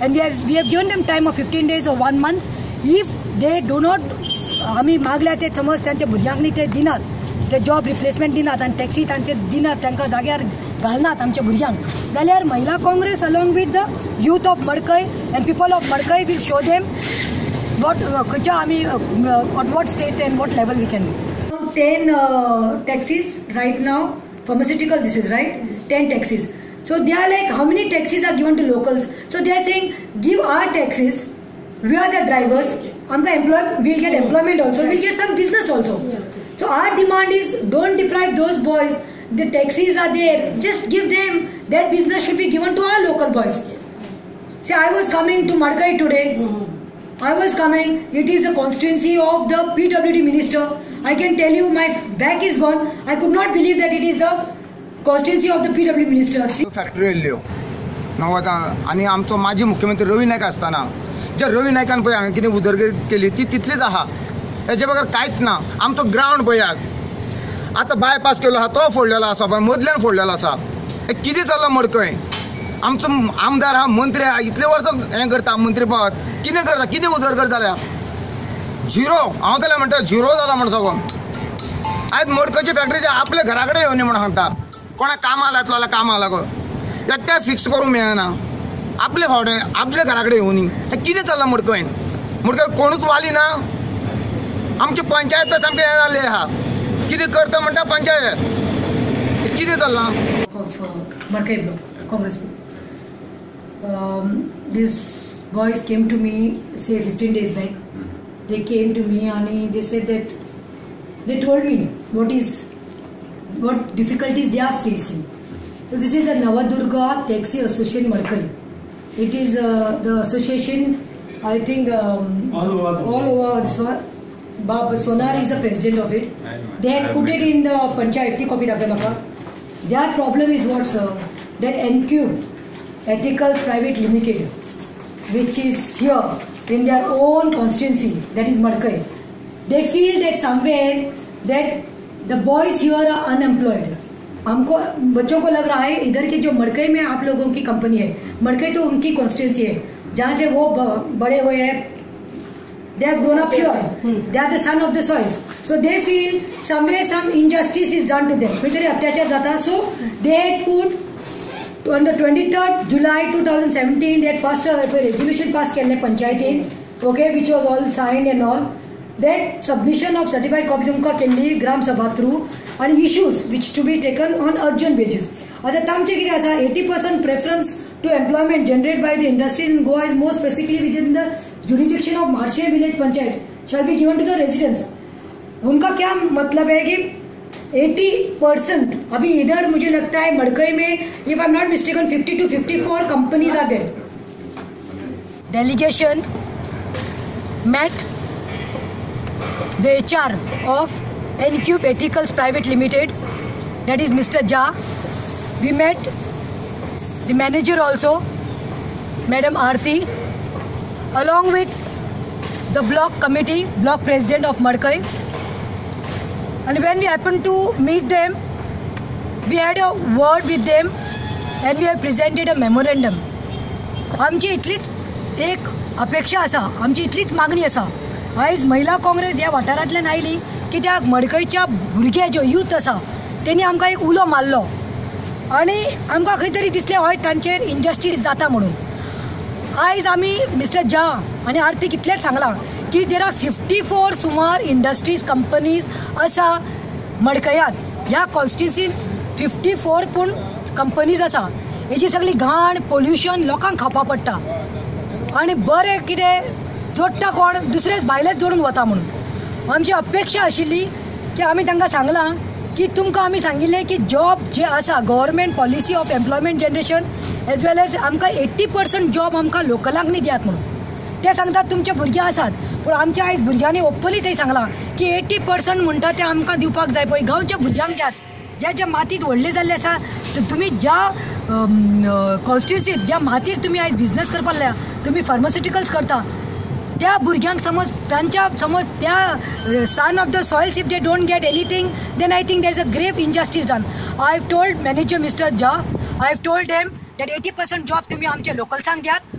And we have given them time of 15 days or one month. If they do not, आमी मागल्या ते समज तांच्या भुरग्यांक न्ही ते दिनात, ते जॉब रिप्लेसमेंट दिनात आनी टॅक्सी तांचे दिनात, तांकां जाग्यार घालनात आमच्या भुरग्यांक, जाल्यार महिला Congress along with the youth of Madkai and people of Madkai will show them what खंयच्या आमी at what state and what level we can. 10 taxis right now, pharmaceutical, this is right, 10 taxis. So they are like, how many taxis are given to locals? So they are saying, give our taxis, we are the drivers, आमकां employ, we'll get employment also, we'll get some business also. So our demand is, don't deprive those boys. The taxis are there, just give them. That business should be given to our local boys. See, I was coming to Madkai today. I was coming, it is a constituency of the PWD minister. I can tell you, my back is gone. I could not believe that it is the constituency of the PWD minister. See, factory येयल्ल्यो णव्वदा आनी आमचो माजी मुख्यमंत्री रवी नायक आसतना, जे रवी नायकान पळय हांगा कितें उदरगत केली ती तितलीच आहा, हेजे बगर कांयच ना. आमचो ग्रावंड पळयात, आतां बायपास केलो आहा तो फोडलेलो आसा, मदल्यान फोडलेलो आसा. हें कितें चल्लां मडकय? आमचो आमदार आहा, मंत्री आहा, इतले वर्सां हें करता मंत्रीपद, कितें करता? कितें उदरगत जाल्या? झिरो. हांव जाल्यार म्हणटा झिरो जाला म्हण सगळो. आयज मडकयची फॅक्टरी आपल्या घरा कडेन येवनी म्हण सांगता. कोणाक कामाक लायतलो जाल्यार कामाक लागो एकट्या फिक्स करूंक मेळना. आपले फावटे आपल्या घरा कडेन येवनी. हें कितें चल्लां मडकयन? मडकय कोणूच वाली ना. आमची पंचायत तर सामकें हें जाल्लें आहा. कितें करता म्हणटा पंचायत? हें कितें चल्लां? Of Madkai block, Congress block. These boys came to me, say, 15 days back. They came to me and they said that they told me what difficulties they are facing. So this is the Navadurga Taxi Association Madkai. It is the association, I think, all over the all over. So, Bab Sonar is the president of it. They had put it in the panchayat. ती copy दाखय म्हाका. Their problem is what, sir? That Encube Ethical Private Limited, which is here in their own constituency, that is Madkai, they feel that somewhere that the boys here are unemployed. हमको बच्चों को लग रहा है, इधर K जो मड़कई में आप लोगों की कंपनी है, मड़कई तो उनकी कॉन्स्टिट्यूंसी है जहाँ से वो बड़े हुए हैं. They have grown up here. They are the son of the soils. So they feel somewhere some injustice is done to them. खंय तरी अत्याचार जाता. So they had put on the 23rd July 2017, they had passed a resolution, pass केल्लें पंचायतीन, okay, which was all signed and all. That submission of certified copy तुमकां केल्ली ग्राम सभा through आनी issues which to be taken on urgent basis. आतां तांचें कितें आसा, 80% preference to employment generate by the industries in Goa is more specifically within the jurisdiction of Marcem village panchayat shall be given to the residents. उनका क्या मतलब है कि 80%, अभी इधर मुझे लगता है मड़कई में, if I am not mistaken, 50 to 54 companies are there. Delegation met the HR of Encube Ethicals Private Limited, that is Mr. Jha. We met the manager also, Madam Aarti, along with the block committee, block president of Madkai. And when we happened to meet them, we had a word with them and we have presented a memorandum. आमची इतलीच एक अपेक्षा आसा, आमची इतलीच मागणी आसा. आयज महिला काँग्रेस ह्या वाठारांतल्यान आयली कित्याक मडकयच्या भुरगे जो यूथ आसा तेणी आमकां एक उलो मारलो आनी आमकां खंय तरी दिसलें हय तांचेर इनजस्टीस जाता म्हणून. आयज आमी मिस्टर झा आनी आरतीक इतलेंच सांगलां की there are 54 सुमार इंडस्ट्रीज, कंपनीज आसा मडकयात. ह्या कॉन्स्टिट्युन्सीन 54 पूण कंपनीज आसा. हेजी सगळी घाण, पोल्युशन लोकांक खावपा पडटा आनी बरें कितें जोडटा कोण, दुसरेच भायलेच जोडून वता. म्हणून आमची अपेक्षा आशिल्ली की आमी तांकां सांगलां की तुमकां आमी सांगिल्लें की जॉब जे आसा, government policy of employment generation as well as आमकां 80% जॉब आमकां लोकलांक न्ही दियात म्हणून. ते सांगतात तुमचे भुरगे आसात, पूण आमच्या आयज भुरग्यांनी ओपनली थंय सांगलां की 80% म्हणटा ते आमकां दिवपाक जाय पळय, गांवच्या भुरग्यांक दियात, जे ज्या मातीत व्हडले जाल्ले आसा. तुमी ज्या कॉन्स्टिट्युन्सीत, ज्या मातीर तुमी आयज बिजनस करपाक लागल्या, तुमी फार्मास्युटिकल्स करता, त्या भुरग्यांक समज तांच्या समज त्या son of the soils, if they don't get anything, then I think there is a grave injustice done. I have told manager Mister Jha, I have told them that 80% job तुमी आमच्या लोकल्सांक दियात.